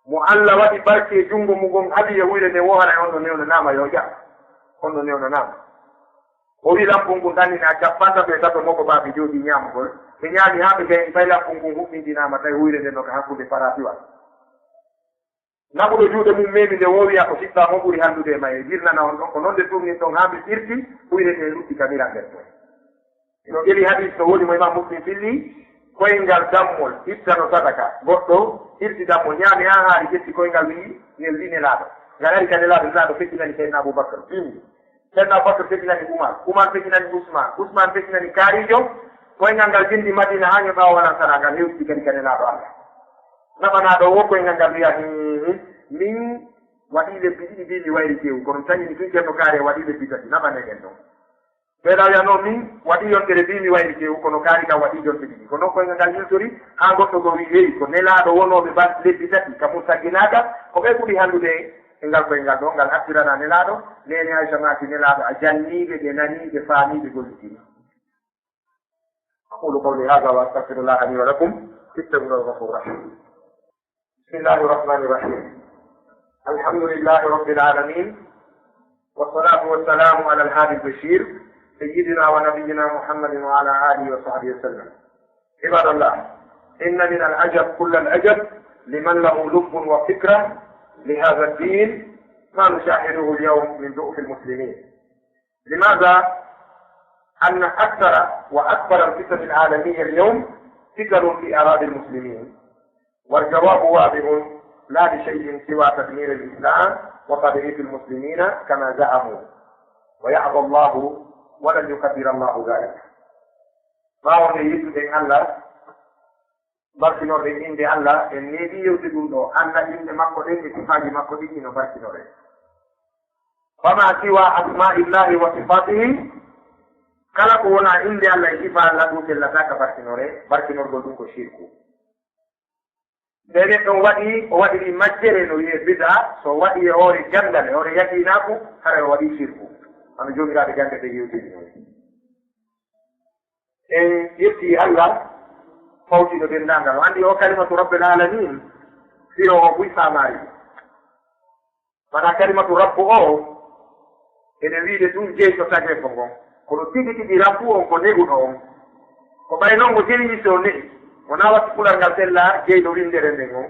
Mo Alla waɗi barke e junngo mun ngon, haɗi e huyre nden woo, haray on no newnanaama, yo jaɓ. On no newnanaama. O wi'i lampun ngun ɗannina cappanɗe tato e tato mo ko ɓaaɓe jooɗii ñaamugol. Ɓe ñaami haa ɓe gayni, ɓay lampun ngun huɓɓindinaama, tawi huyre nden no ka hakkunde parafiwal. Naɓuɗo juuɗe mun meemi nde woo, wi'a ko sippaa mo ɓuri hallude e mayre, wirnana on ɗon. Ko non nde turnirɗon haa nde firti, huyre nden lutti ka miral nden ton. Hino geli hadiis no woni mo Imaam Muslim filli, koyngal dammol ittano sadaka, goɗɗo irti dammol, ñaami haa haari, ƴetti koyngal, wi'i, ngel wi Nelaaɗo. Ngal ari ka Nelaaɗo, Nelaaɗo feƴƴinani Seydina Abubakar, bimbi. Seydina Abubakar feƴƴinani Umar, Umar feƴƴinani Usmaan, Usmaan feƴƴinani kaariijo, koyngal ngal bimbi Madiina haa ñoo ɓaawo walan sara, ngal hewti kadi ka Nelaaɗo Alla. Naɓanaaɗo woo koyngal ngal wi'a, "Hiin, min waɗii lebbi ɗiɗi mbii mi wayri teewu, kono mi taƴini tun Ceerno Kaari e waɗii lebbi tati, naɓanee en ɗon." Ɓeyɗaa wi'a, "Non, min waɗii yontere mbii mi wayri teewu, kono Kaari kan waɗii jonte ɗiɗi." Ko non koyngal ngal yiltori, haa goɗɗo goo wi'i, "Hey, ko Nelaaɗo wonooɓe bal-, lebbi tati ka mun sagginaaka, ko ɓe ɓuri hallude e ngal koyngal ɗoo, ngal artiranaa Nelaaɗo." Neene Aysa maaki, "Nelaaɗo, a jannii ɓe, ɓe nanii, ɓe faamii, ɓe gollitiri." أقول قولي هذا وأستغفر الله لي ولكم، إنه هو الغفور الرحيم. بسم الله الرحمن الرحيم. الحمد لله رب العالمين، والصلاة والسلام على الهادي البشير، سيدنا ونبينا محمد وعلى آله وصحبه وسلم. عباد الله، إن من العجب كل العجب لمن له لب وفكرة لهذا الدين ما نشاهده اليوم من ضعف المسلمين. لماذا؟ أن أكثر وأكبر الفتن العالمية اليوم فتن في أراضي المسلمين، والجواب واضح، لا لشيء سوى تدمير الإسلام وتضعيف المسلمين كما زعموا، ويأبى الله ولن يقدر الله ذلك. Ɓaawo nde yettuɗen Allah, barkinorde innde Allah, en neeɓii yewtude ɗum ɗoo, annda innde makko ɗen e sifaaji makko ɗin hino barkinoree. Fama siwa asma'illahi wa sifatihi, kala ko wonaa innde Allah e sifaa Allah ɗum sellataa ka barkinoree, barkinorgol ɗum ko shirku. Nde neɗɗo on waɗi, o waɗiri majjere no wi'ee bid'a, so o waɗi e hoore ganndal, e hoore yaqiinaaku, haray o waɗii shirku. Hano joomiraaɓe gannde ɓe yewtiri non. En yetti Allah fawtiiɗo denndaangal. O anndi o kalimatu Rabbil Alamin, firo o buy faamaari. Maanaa kalimatu Rabbu o, ene wiide tun jeyɗo tageefo ngon. Kono tigi tigi Rabbu on ko neguɗo on. Ko ɓay non mo jeyɗi si o ne'i. Wonaa watti pular ngal sella jeyɗo winndere nden on.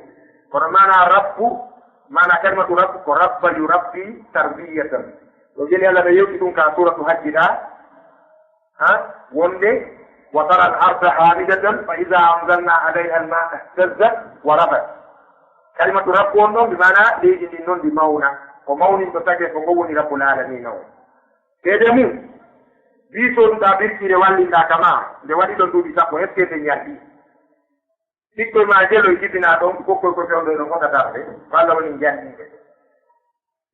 Kono maanaa Rabbu, maanaa kalimatu Rabbu ko rabba yurabbi tarbiyatan. Ɗo jeli Allah no yewti ɗum ka suuratu Hajji ɗa. Ha? Wonde, "Wa tara al-arda hamidatan fa iza anzalna alayha al-ma'a ihtazzat wa rabat." Kalimatu Rabbu on ɗon, bi maana leydi ndin non ndi mawna. Ko mawninto tagee ko ngon woni Rabbul Aalamiina on. Seede mum, bii sooduɗaa birkiire wallinɗaa ka maa, nde waɗi ɗon duuɓi sappo, est-ce que nde ñalɗi? Ɓikkoy maa jeloy jibinaa ɗon, kokkoy ko fewndo e ɗon fota darde, ko Allah woni njanɗiiɓe.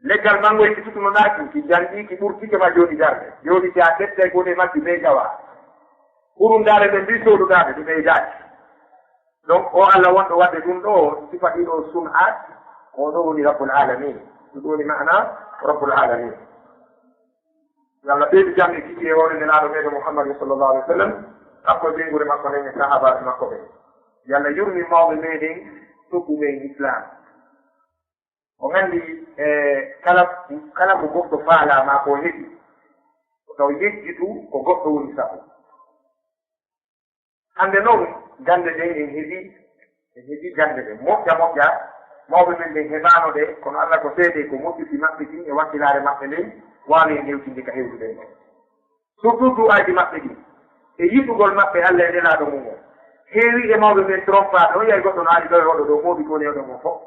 Leggal mangoy ki tutunoɗaa ki, ki njanɗii, ki ɓurtike ma jooɗi darde. Jooɗi si a tettay gone makki bee jawa. Kurundaare nden mbii sooduɗaa ɗe, ɗi ɓeydaaki. Donc, o Allah wonɗo waɗde ɗum ɗo, sifa ɗiɗo sun'aat, ko ɗo woni Rabbul Alamin. Ɗum woni maana Rabbul Alamin. Yo Allah ɓeydu jam e kiiɗi e hoore Nelaaɗo meɗen Muhammadin sallallahu alaihi wasallam, kanko e ɓeynguure makko nden e sahaabaaɓe makko ɓen. Yo Allah yurmin mawɓe meɗen, tokkuɓe en Islam. On anndi, e, kala, kala ko goɗɗo faalaa maa ko heɓi, ko taw yejjitu ko goɗɗo woni sabu. Hannde non, gannde ɗen en heɓi, en heɓi gannde ɗen. Moƴƴa, moƴƴa, mawɓe men ɓen heɓaano ɗe, kono Allah ko seede ko moƴƴuki maɓɓe ɗin e wakkilaare maɓɓe nden waawi en hewtinde ka hewtuɗen ɗon. Surtout du'aaji maɓɓe ɗin, e yiɗugol maɓɓe Allah e Nelaaɗo mum on. Heewi e mawɓe men trompaaɓe, on yahi goɗɗo no ari ɗo e oɗo ɗo, mooɓi ko woni e oɗo mo fof.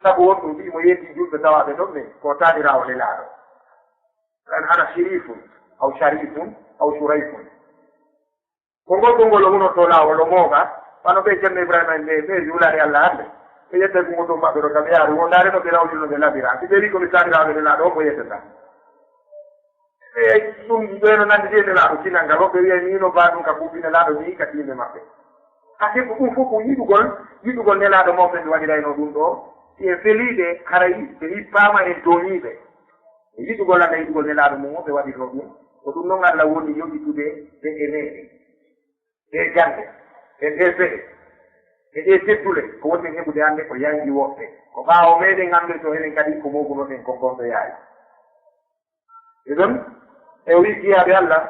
Sabu won ɗum wi'i mo yeetii julɓe tawaaɓe ɗon ɓen, ko taaniraawo Nelaaɗo. Kan ana shirifun, aw sharifun, aw shurayfun. Ko ngol konngol o hunotoo laawol o mooɓa, wano ɓe Ceerno Ibrahima en ɓe, ɓe juulaade Allah hannde. Ɓe yetta e gumotoo maɓɓe ɗo, kam ɓe yaari, wondaare no ɓe rawlino ɓe labira. Si ɓe wi'i ko mi taaniraaɓe Nelaaɗo, on mo yettata. E ɗum, ɓe no nanndi e Nelaaɗo tinal ngal, woɓɓe wi'ay nii no baa ɗum ka kuuɓi Nelaaɗo nii ka tiinde maɓɓe. Haa heɓu ɗum fof ko yiɗugol, yiɗugol Nelaaɗo mawɓe ɓe waɗiraynoo ɗum ɗoo. Si en felii ɓe, haray ɓe hippaama en tooñii ɓe. E yiɗugol Allah, yiɗugol Nelaaɗo mum, ɓe waɗirnoo ɗum. Ko ɗum non Allah woni yoɓitude ɓe e meɗen. Ɗee jannde, e ɗee feɗe, e ɗee teddule, ko wonɗen heɓude hannde ko yanji woɓɓe. Ko ɓaawo meɗen anndoytoo enen kadi ko moogunoɗen kon kon so yaari. E ɗon, e o wi'i jiyaaɓe Allah,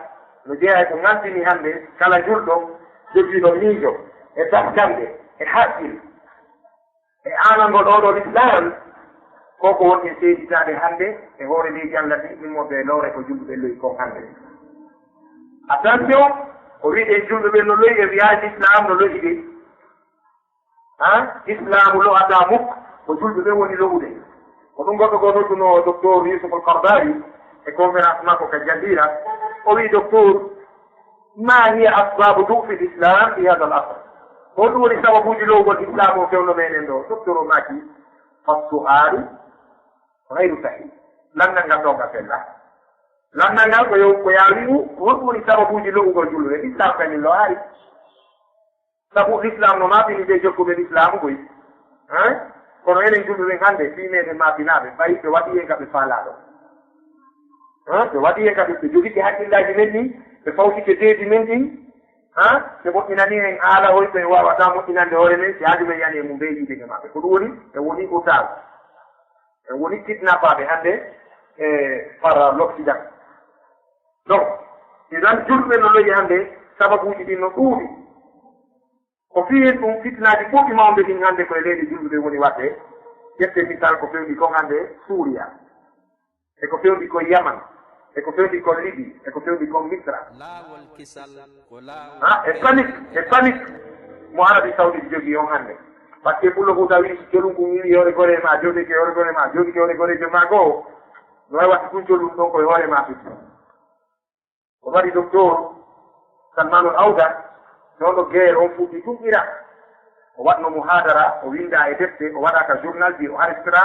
no jeyaa e ko ŋalɗini hannde kala julɗo jogiiɗo miijo, e sakkande, e haqqil, e aanangol oo ɗoo Lislaam, ko ko wonɗen seeditaade hannde e hoore leydi Allah ndi, immorde e lowre ko julɓe ɓen lo'i kon hannde. Attention, ko wi'eten julɓe ɓen no lo'i, e wi'aade Lislaam no lo'i de. Ha? Islaamu lo'ataa mukk, ko julɓe ɓen woni lo'ude. Ko ɗum goɗɗo goo noddunoo Docteur Yusuf Al-Qaradawi e conférence makko ka Jazira, o wi'i, "Docteur, ما هي أسباب ضعف الإسلام في هذا العصر؟" Ko honɗum woni sababuuji lo'ugol Islaamu oo fewndo meɗen ɗoo? Docteur o maaki, "فالسؤال غير صحيح." Lanndal ngal ɗoo ngal fellaa. Lanndal ngal ko yo, ko yaa wi'u, ko honɗum woni sababuuji lo'ugol julɓe? Islaamu kañum lo'aali. Sabu Lislaam no maapini ɓe jokkuɓe Lislaamu koy. Hein? Kono enen julɓe ɓen hannde, fii meɗen maapinaaɓe, ɓay ɓe waɗii en ka ɓe faalaa ɗon. Hein? Ɓe waɗii en ka ɓe, ɓe jogike hakkillaaji men ɗin, ɓe fawtike deedi men ɗin. Hein? Ɓe moƴƴinanii en haala hoy ko en waawataa moƴƴinande hoore men, si haaju men yani e mum ɓe yiide e maɓɓe. Ko ɗum woni, en woni otage. En woni kidnappaaɓe hannde e par l'Occident. Donc, idan julɓe no lo'i hannde, sababuuji ɗin no ɗuuɗi. Ko fii ɗum fitinaaji ɓurɗi mawnude ɗin hannde ko e leyɗe julɓe ɓen woni waɗde. Ƴetten misal ko fewndi kon hannde Suuriya, e ko fewndi kon Yaman, e ko fewndi kon Libi, e ko fewndi kon Misra. Laawol kisal ko laawol. Ha, e panique, e panique mo Arabie Saoudite jogii on hannde. Parce que Pullo Fuuta wi'i, si colunku wi'i hoore gore maa, jooɗike hoore gore maa, jooɗike hoore goreejo maa goo, no waɗi waɗde tun colun ɗon ko e hoore maa fiti. O waɗi Docteur Salmanul Auda, non ɗo guerre on fuɗɗi tun Irak. O waɗno muhadara, o winda e defte, o waɗa ka journal ji, o arrestera,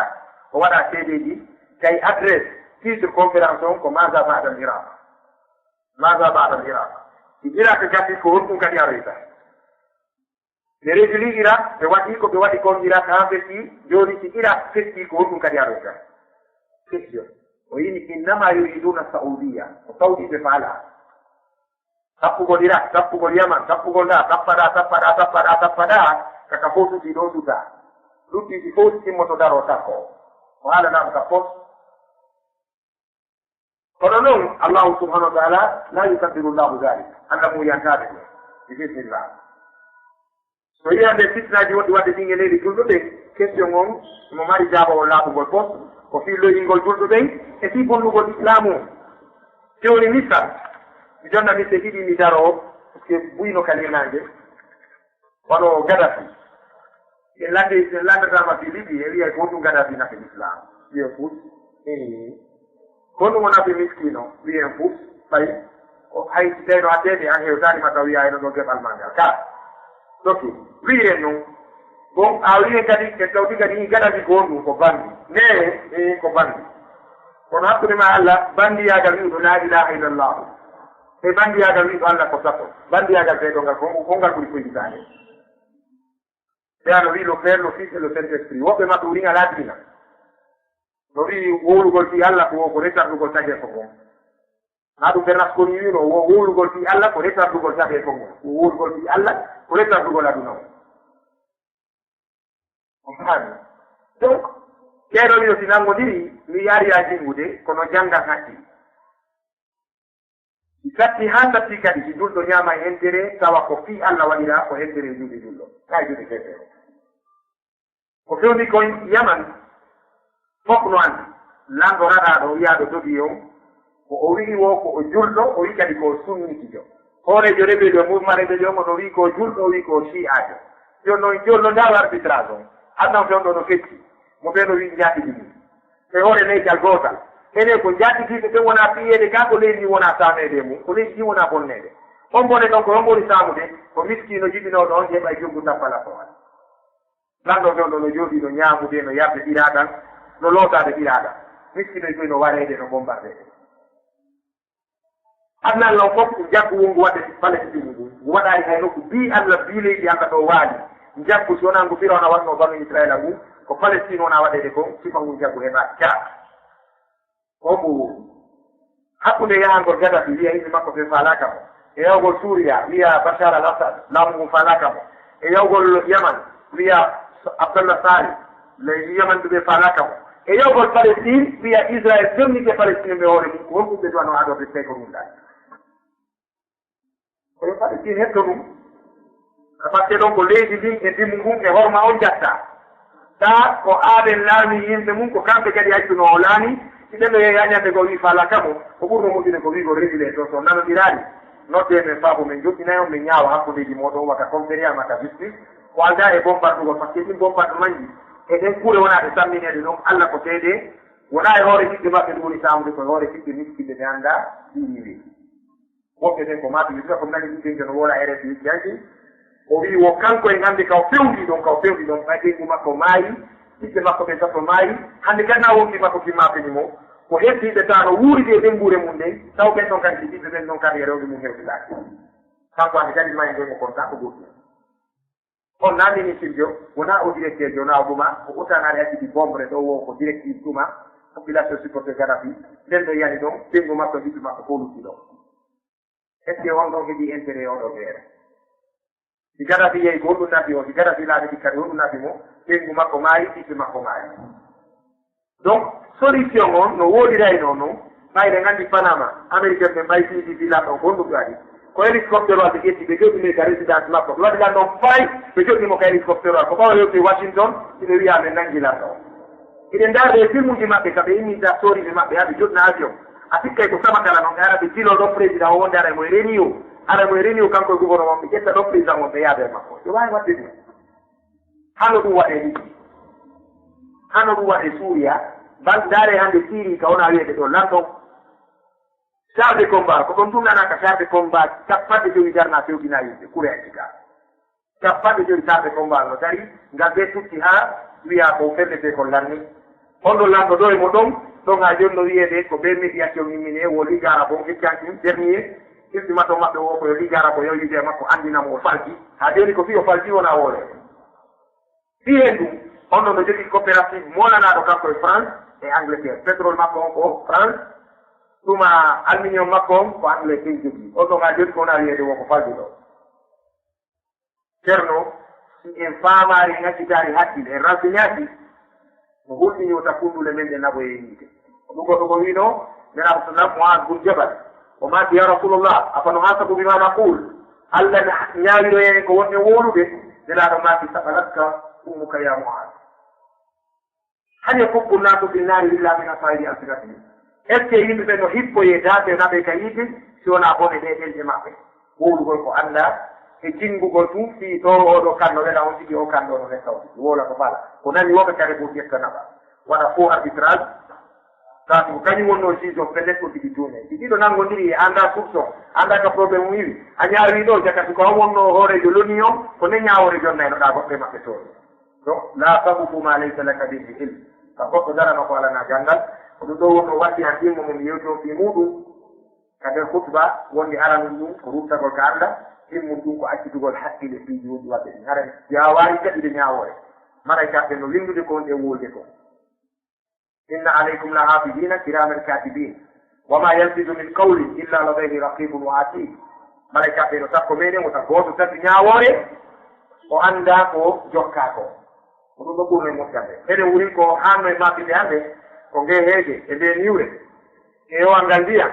o waɗa C D ji, tawi adresse, titre conférence on ko Maza Ba'da al-Iraq. Maza Ba'da al-Iraq. Si Irak gasi, ko honɗum kadi aroyta? Ɓe rejuli Irak, ɓe waɗi ko ɓe waɗi kon Irak haa fetti, jooni si Irak fetti ko honɗum kadi aroyta? Question. O yini, "Innama yuriduna Saudiya." Ko Saudi ɓe faala. Tappugol Irak, tappugol Yaman, tappugol ɗa, tappa ɗa, tappa ɗa, tappa ɗa, tappa ɗa, kaka fof suti ɗo suta. Lutti si fof si timmoto daro takko. O haalanaama ka fof. Kono non, Allahu subhanahu wa ta'ala, la yukaddiru Allahu dhalik. Allah muuyantaade ɗum. Bismillah. So yi'ande fitnaaji woɗɗi waɗde ɗin e leyɗe julɗo ɓe, question on mo mari jaabawol laaɓungol fof, ko fii lo'ingol julɗo ɓen e fii bonnugol Islaamu on. Jooni misal, mi jonna mise ɗiɗi mi daroo, parce que buyno ka linaange. Wano Gaddafi. En landi, en landataama fii Libi, en wi'ay ko honɗum Gaddafi nafi Lislaam. Wi'en fus. Ee. Ko honɗum o nafi miskiino? Wi'en fus. Ɓay. Ko hay si tawno a teede, an hewtaani ma taw wi'a eno ɗo geɓal maa ngal. Ka. Doki. Wi'en non. Bon, a wi'en kadi, en tawti kadi Gaddafi ko honɗum? Ko bandi. Nee, ee, ko bandi. Kono hakkunde ma Allah, bandiyaagal wi'uɗo laa ilaaha illallah. E bandiyaagal wi'uɗo Allah ko sato. Bandiyaagal ɓee ɗo ngal, ko, ko ngal ɓuri koyɗitaade. Ɓe ano wi'i le Père, le Fils et le Saint-Esprit. Woɓɓe maɓɓe woni alaa diina. No wi'i wowlugol fii Allah ko, ko retardugol tageefo ngon. Naa ɗum Bernasconi wi'uno, wo wowlugol fii Allah ko retardugol tageefo ngon. Wo wowlugol fii Allah ko retardugol aduna on. On faami? Donc, ɓee ɗoo ɗiɗo si nanngondiri, mi yaari yaa jinngude, kono janngan haqqil. Si satti haa satti kadi, si julɗo ñaama e entere, tawa ko fii Alla waɗiraa, ko entere julɓe julɗo, kaa e julɓe keefeero. Ko fewndi kon Yaman, fof no anndi. Lanɗo raɗaaɗo wiyaaɗo Dogi on, ko o wi'i woo ko o julɗo, o wi'i kadi ko o sunnitijo. Hooreejo rébellion, mouvement rébellion, o no wi'i ko o julɗo, o wi'i ko o shi'aajo. Jooni non, jooni non, ndaa arbitrage on. Annan fewndo no fecci. Mo ɓe no wi'i njaatigi mum. E hoore neygal gootal. Enen ko njaatigiiɓe ɓen wonaa piyeede, kaa ko leydi ndin wonaa saameede e mum, ko leydi ndin wonaa bonneede. On bone ɗon ko hombo woni saamude? Ko miskiino jibinooɗo on heɓa e joggu tappala ko on. Lanɗo fewndo no jooɗii no ñaamude, no yarde ɓiraaɗan, no lootaade ɓiraaɗan. Miskiino e koy no wareede, no bombardee. Aduna non fof ko njaggu wongu waɗde Palestine ngu. Ngu waɗaali hay nokku bii Allah, bii leydi Allah ɗo waali. Njaggu, si wonaa ngu Firawna waɗnoo banu Israila ngu, ko Palestine wonaa waɗeede kon, sifa ngu njaggu heɓaaki kala. Ko ngu hakkunde yahangol Gaddafi, wiya yimɓe makko ɓe faalaaka mo. E yahugol Suuriya, wiya Bashar al-Assad, laamu ngun faalaaka mo. E yahugol Yaman, wiya Abdallah Salih, le Yaman ɓe faalaaka mo. E yahugol Palestine, wiya Israel jonnike Palestine ɓe hoore mum, ko honɗum ɓe duwano adorde tawi ko ɗum ɗaani. Ko yo Palestine hetto ɗum. Par ce que ɗon ko leydi ndin e ndimu ngun e horma on jatta. Taa ko aaden laami yimɓe mum, ko kamɓe kadi accuno o laami. Si ɓen ɗo yehi haa ñande goo wi'i faalaaka mo, ko ɓurno moƴƴude ko wi'ugol régler to, so nanondiraali. Noddee men faabo men joɗɗinay on, men ñaawa hakkundeeji mooɗon, wata conférence, wata justice. Ko aldaa e bombardugol, par ce que ɗin bombardementji e ɗen kuure wonaa ɗe sammineede non, Alla ko seede, wonaa e hoore ɓiɓɓe maɓɓe ɗum woni saamude, ko e hoore ɓiɓɓe miskinɓe ɓe anndaa ɗi wi'i. Woɓɓe ɓen ko maatuɓe, ɗiɗo ko nani ɗum ɓen no woola R F I yanki. O wi'i wo kanko en anndi ka o fewndi ɗon, ka o fewndi ɗon, ɓay ɓeyngu makko maayi, ɓiɓɓe makko ɓen tato maayi. Hannde kadi na wonti makko kimmaafini mo. Ko heddiiɓe taa no wuuridi e ɓeynguure mum nden, taw ɓen ɗon kadi si ɓiɓɓe ɓen ɗon kadi e rewɓe mum hewtidaaki. Kanko hannde kadi maayi nden mo kon taa ko goɗɗum. On na ministirjo, wonaa o directeurjo, wonaa o ɗuma, ko utanaare acciti bombre ɗo wo ko directive tuma, population supporter Gaddafi, nden ɗo yani ɗon, ɓeyngu makko, ɓiɓɓe makko, ko lutti ɗon. Est-ce que on ɗon heɓi intérêt e oɗo feere? Si Gaddafi yehi, ko honɗum nafi o? Si Gaddafi laaɓi ɗi kadi, honɗum nafi mo? Ɓeyngu makko maayi, ɓiɓɓe makko maayi. Donc, solution on no woodiraynoo non, ɓayde nganndi Panama, Américain ɓe mbayti ɗi filan ɗon, ko honɗum ɓe waɗi? Ko hélicoptère waɗi ɓe ƴetti, ɓe joɗɗini ka résidence makko, ɓe waɗi lan ɗon fay, ɓe joɗɗini mo ka hélicoptère waɗi, ko ɓawa yewti Washington, si ɓe wi'a ɓe nanngi lan ɗon. Hiɗen ndaarde e filmuuji maɓɓe, ka ɓe imminta soriiɓe maɓɓe, haa ɓe joɗɗina avion. A sikkay ko sama kala non, ɓe ara ɓe jiloo ɗon président o wonde ara e mo e Réunion, ara e mo e Réunion kanko e gouvernement, ɓe ƴetta ɗon président on, ɓe yaada e makko. Ɓe waawi waɗde ɗum. Hano ɗum waɗee Libi, hano ɗum waɗee Suuriya, bal ndaaree hannde Siiri ka wona wiyeede ɗo London. Char de combat, ko ɗon tun nanaa ka char de combat cappanɗe jowi darnaa fewtinaa yimɓe, kure acci ka. Cappanɗe jowi char de combat no dari, ngal ɓe tutti haa wiyaa ko fellete ko lanni. On ɗo lanɗo ɗo e mo ɗon, ɗon haa jooni no wiyeede ko ɓe médiation immine, wo Ligue arabe on, heccanki dernier, ultimatum maɓɓe wo ko yo Ligue arabe o yawti e makko anndina mo o falji. Haa jooni ko fii o falji wonaa woore. Fii hen ɗum, on ɗon no jogii coopérative moolanaaɗo kanko e France e Angleterre. Pétrole makko on ko France, tuma aluminium makko on ko Angleterre jogii. On ɗon haa jooni ko wonaa wiyeede wo ko faljuɗo. Ceerno, si en faamaali, en accitaali hakkille, en renseignaaki, no hulɓinii wota kunndule men ɗe naɓoyee yiite. Ko ɗum goɗɗo ko wiinoo, Nelaaɗo sallam, Mu'aaz bun Jabal, o maaki, "Yaa Rasuulallah, afa nuhaasabu bimaa naquul?" Alla na ñaawiroyee en ko wonɗen wowlude? Nelaaɗo maaki, "Saqalatka ummuka yaa Mu'aaz." Hal yakubbu nnaasu fi nnaari illa min asaa'ibi alsinatihim? Est-ce que yimɓe ɓen no hippoyee daafe naɓe ka yiite si wonaa bone ɗe ɗemɗe maɓɓe? Wowlugol ko anndaa e jinngugol tun fii ɗo oo ɗoo kanɗo wela on tigi, oo kanɗo no wetta on tigi. Wowla ko faala. Ko nani wooɓe kare fof ƴetta naɓa. Waɗa faux arbitrage. Sabu ko kañum wonnoo juge on pellet ko tigi tuune. Si ɗiɗo nanngondiri e anndaa soupçon, anndaa ka problème on iwi, a ñaawii ɗoo, jaka si ko on wonnoo hooreejo loni on, ko nden ñaawoore jonnaynoɗaa goɗɗo e maɓɓe toon. Donc, laa taqfu maa laysa laka bihi ilm. Ka goɗɗo darano ko alanaa ganndal, ko ɗum ɗoo wonnoo waɗi an ɗimmo mo mi yewtoo fii muuɗum ka nder khutba, wonde aranun ɗum ko ruttagol ka Allah, ɗimmun ɗum ko accitugol hakkille piiji wonɗi waɗde ɗin. Hara en waawaali jaɓude ñaawoore. Malaykaaɓe no winndude ko wonɗen wowlude kon. Inna alaykum lahafidina kiraman katibin. Wa ma yalfidu min qawlin illa ladayhi raqibun wa atid. Malaykaaɓe no takko meɗen, wota gooto tati ñaawoore, o anndaa ko jokkaa ko. Ko ɗum ɗo ɓurno e moƴƴande. Eɗen wurin ko hanno e maɓɓinde hannde, ko ngee heege, e ndee niwre, e o anngal ndiyan,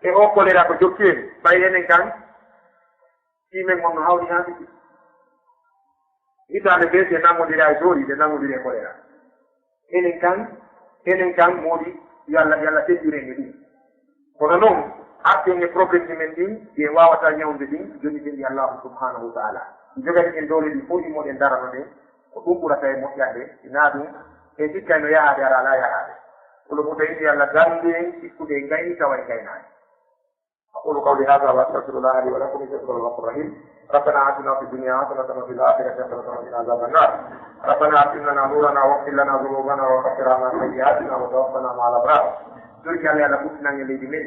e o kolera ko jokki en, ɓay enen kan, fii men on no hawri haa ɗiɗi. Hitaande bee si en nanngondira e joori, ɓe nanngondiri e kolera. Enen kan, enen kan moodi, yo Allah, yo Allah teddire en e ɗum. Kono non, arten e problème ji men ɗin, ɗi en waawataa ñawnde ɗin, jonniten ɗi Allahu subhanahu wa ta'ala. Ɗi jogani en doole ɗi fof, immoɗen darano ɗen, ko ɗum ɓurata e moƴƴande, si naa ɗum, en sikkay no yahaade hara alaa yahaade. Kono fof tawi yo Allah danndu en, sikkude en ngayni tawa en ngaynaaki. أقول قولي هذا وأستغفر الله لي ولكم إنه هو الغفور الرحيم. ربنا آتنا في الدنيا حسنة وفي الآخرة حسنة وقنا عذاب النار. ربنا أتم لنا نورنا واغفر لنا ذنوبنا وكفر عنا سيئاتنا وتوفنا مع الأبرار. Jurki Allah, Allah ɓuttinan en leydi men.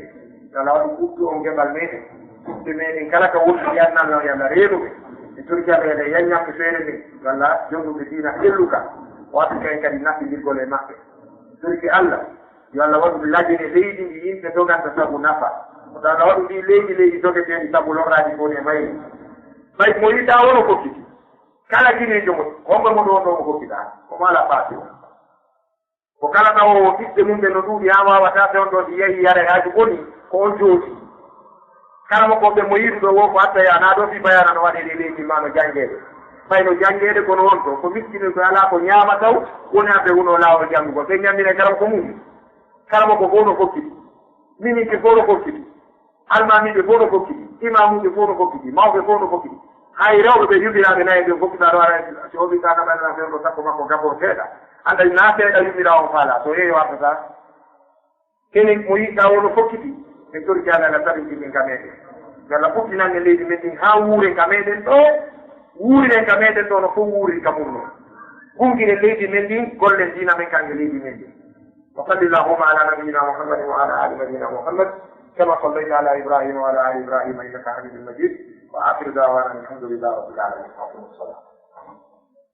Yo Allah waɗu ɓuttu on geɓal meɗen. Ɓiɓɓe meɗen kala ka woni, yo Allah, yo Allah reenu ɓe. E torki Allah, yo Allah yanñan ɓe feere nden. Yo Allah jonnuɓe diina helluka. O artirka en kadi naɓɓindirgol e maɓɓe. Torki Allah, yo Allah waɗu lajene leydi ndi yimɓe doganta sabu nafa. Yo Allah waɗu ndi leydi, leydi dogeteeɗi sabu lorraaji ko woni e mayri. Ɓay mo yiɗaa won o fokkiti. Kala gineejo mo, hombo mo ɗo, ɗo mo fokkitaa. Ko mo alaa faati on. Ko kala tawo ɓiɓɓe mum ɓe no ɗuuɗi haa waawataa fewndo, si yahi yare haaju boni, ko on jooɗi. Kala mo ko ɓe mo yiɗuɗo wo ko atta yaha, naa ɗo fii bayaana no waɗee ɗe leydi ma no janngeede. Fay no janngeede kono on to, ko miskino ko alaa ko ñaama taw, woni aɓe wonoo laawol janngugol. Ɓe ñammina kala ko mum. Kala mo ko fof no fokkiti. Minin ɓe fof no fokkiti. Almaamiiɓe fof no fokkiti, imaamuuɓe fof no fokkiti, mawɓe fof no fokkiti. Hay rewɓe ɓe yummiraaɓe nayi ɓe fokkita ɗo ara, si o wii ka naɓa na fewndo sappo makko gaboo seeɗa. Annda na seeɗa yummiraa on faala, so yeeyo artata. Kene mo yiɗɗa o no fokkiti, en torki Allah na tabinti min ka meɗen. Yo Allah ɓuttinan en leydi men ndin haa wuuren ka meɗen ɗo, wuuriren ka meɗen ɗo no fof wuuriri ka mum non. Gungiren leydi men ndin, gollen diina men ka e leydi men ndin. وصل اللهم على نبينا محمد وعلى آل نبينا محمد كما صليت على إبراهيم وعلى آل إبراهيم إنك حميد مجيد. وآخر دعوانا أن الحمد لله رب العالمين. أقم الصلاة.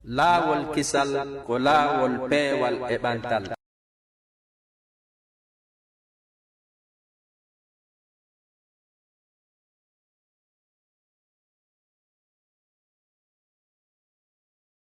Laawol kisal ko laawol peewal e ɓantal.